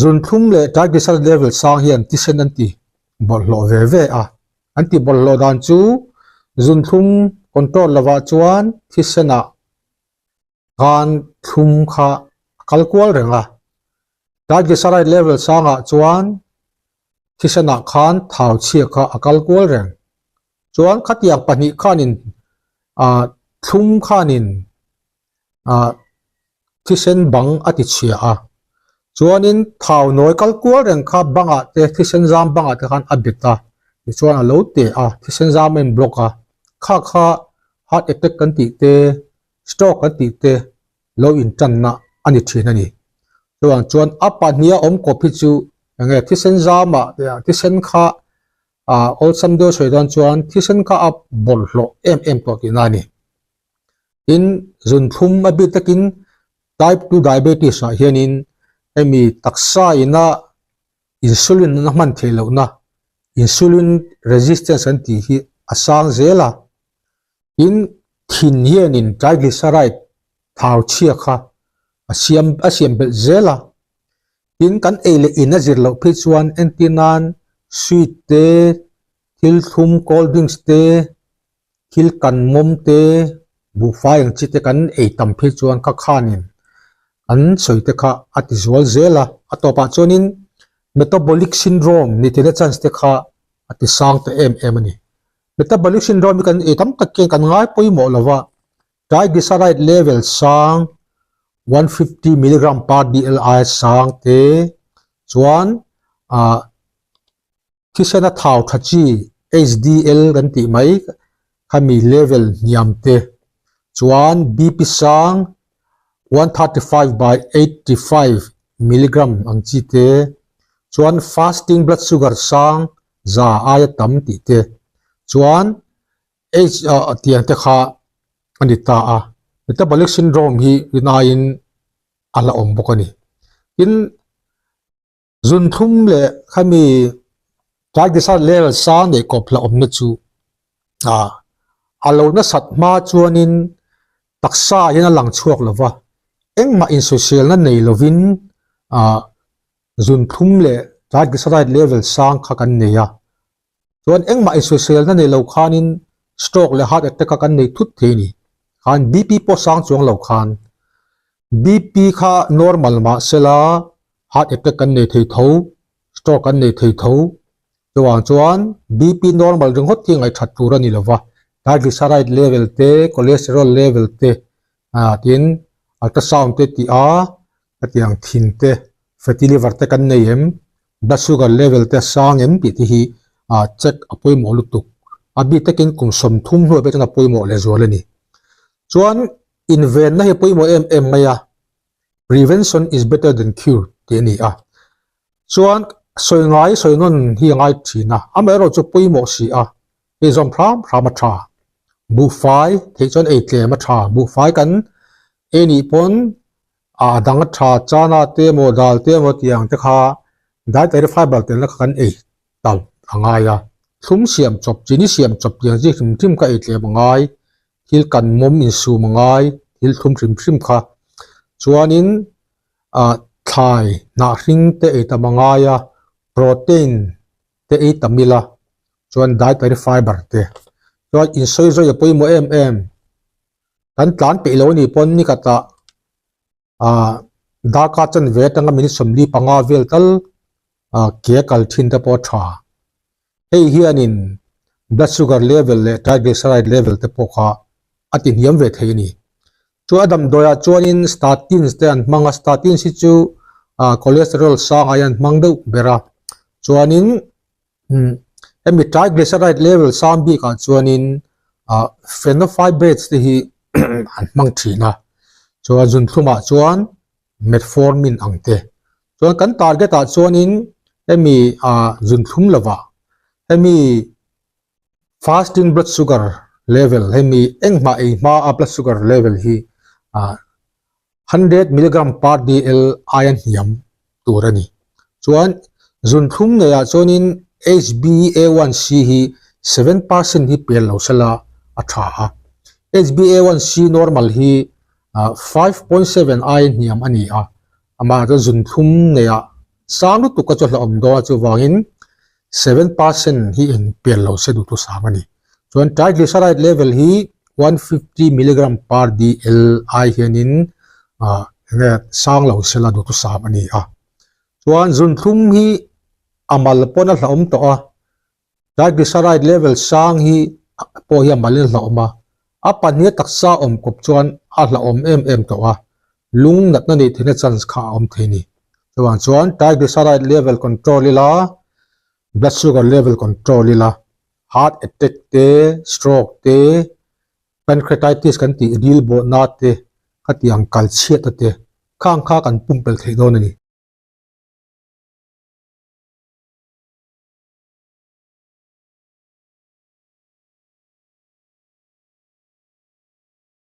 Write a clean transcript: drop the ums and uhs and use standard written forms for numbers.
Zunthlum leh triglyceride level sang hian thisen an ti bawlhhlawh ve ve a. An ti bawlhhlawh dan chu zunthlum control lovah chuan thisenah khan thlum kha a kal kual reng a. Triglyceride level sangah chuan thisenah khan thau chhia kha a kal kual reng. Chuan khatiang pahnih khanin ah thlum khanin ah thisen bang a ti chhia a. Chuanin thau nawi kal kual reng kha bangah te thisen zam bangah te khan a bet a, tichuan a lo teh a, thisen zam a in block a. Kha kha heart attack kan tih te, stroke kan tih te lo intanna a ni thin a ni. Chuvang chuan a pahniha awm kawp hi chu enge thisen zamah thisen kha ah awlsam deuh sawi dawn chuan thisen kha a bawlhhlawh em em tawh tihna a ni. Tin, zunthlum a bik takin type 2 diabetes ah hianin hemi taksa ina insulin a hman theih lohna insulin resistance an tih hi a sang zel a. Tin, thin hianin triglyceride thau chhia kha a siam a siam belh zel a. Tin, kan ei leh in a zir loh phei chuan entir nan sweet te, thil thlum cold drinks te, thil kan mawm te, buhfai ang chi te kan ei tam phei chuan kha khanin an sawi te kha a ti zual zel a. A tawpah chuanin metabolic syndrome ni theihna chance te kha a ti sang ta em em a ni. Metabolic syndrome hi kan ei tam tak hian kan ngai pawimawh lo va, triglyceride level sang 150 milligram per dl aia sang te chuan ah thisena thau tha chi HDL kan tih mai khami level hniam te chuan BP sang 135 by 85 milligram ang chi te chuan fasting blood sugar sang za aia tam tih te chuan H tiang te kha a ni ta a. Metabolic syndrome hi rinaiin a la awm bawk a ni. Tin, zunthlum leh khami triglyceride level sang neih kawp hlauhawm na chu a lo nasat hma chuanin taksa hian a lang chhuak lo va, engmah insawiselna nei lovin zunthlum leh triglyceride level sang kha kan nei a. Chuan engmah insawiselna nei lo khanin stroke leh heart attack kha kan nei thut thei a ni. Khan BP pawh sang chuang lo khan BP kha normal mah sela heart attack kan nei thei tho, stroke kan nei thei tho. Chuvang chuan BP normal ringawt hi ngaihthat tur a ni lo va, triglyceride level te, cholesterol level te ah tin ultrasound te tih a hetiang thin te, fatty liver te kan nei em? Blood sugar level te a sang em tih te hi ah check a pawimawh lutuk. A bik takin kum 30 hnuai pawh chuan a pawimawh lehzual a ni. Chuan invenna hi a pawimawh em em mai a, prevention is better than cure tih a ni a. Chuan sawi ngai sawi nawn hi a ngai thin a, amaherawh chu pawimawh si a, hei zawm hram hram a tha. Buhfai theih chuan ei tlem a tha, buhfai kan ei nih pawn A dang a tha chana te emaw dal te emaw tih ang te kha dietary fiber telna kha kan ei tal a ngai a, thlum siam chawp, chini siam chawp tih ang chi hrim hrim kha ei tlem a ngai, thil kan mawm insum a ngai, thil thlum hrim hrim kha. Chuanin ah thlai hnah hring te ei tam a ngai a, protein te ei tam ila chuan dietary fiber te. Chuan insawi zawi a pawimawh em em. Kan tlan peih lo a nih pawn nikhatah ah darkar chanve atanga minute 45 vel tal ah ke a kal thin te pawh a tha. Hei hianin blood sugar level leh triglyceride level te pawh kha a ti hniam ve thei a ni. Chu a damdawiah chuanin statins te an hmang a, statins hi chu ah cholesterol sangah hian an hmang deuh ber a, chuanin Hemi triglyceride level sang bikah chuanin ah fenofibrates te hi an hmang thin a, chuan zunthlumah chuan metformin ang te. Chuan kan target ah chuanin hemi ah zunthlum lovah hemi fasting blood sugar level hemi engmah ei hma a blood sugar level hi ah 100 milligram per dl aia hniam tur a ni. Chuan zunthlum neiah chuanin HbA1c hi 7% hi pel lo sela a tha a. HbA1c normal hi 5.7 aia hniam a ni a, amah chuan zunthlum neiah. Sang lutuk a chu hlauhawm dawn a chuvangin 7% hi eng pian lo se duhtu sang a ni. Chuan triglyceride level hi 150 milligram per dl ai hianin ah enge sang lo sela duhtu sam a ni a. Chuan zunthlum hi a mal pawn a hlauhawm tawh a, Triglyceride level sang hi pawh hi a malin a hlauhawm a, a pahnih a taksa awm kawp chuan a hlauhawm em em tawh a, lung natna neih theihna chance kha a awm thei a ni. Chuvang chuan triglyceride level control ila, blood sugar level control ila, heart attack te, stroke te, pancreatitis kan tih ril bawhna te, khatiang kalchhiatna te khang kha kan pumpelh theih dawn a ni.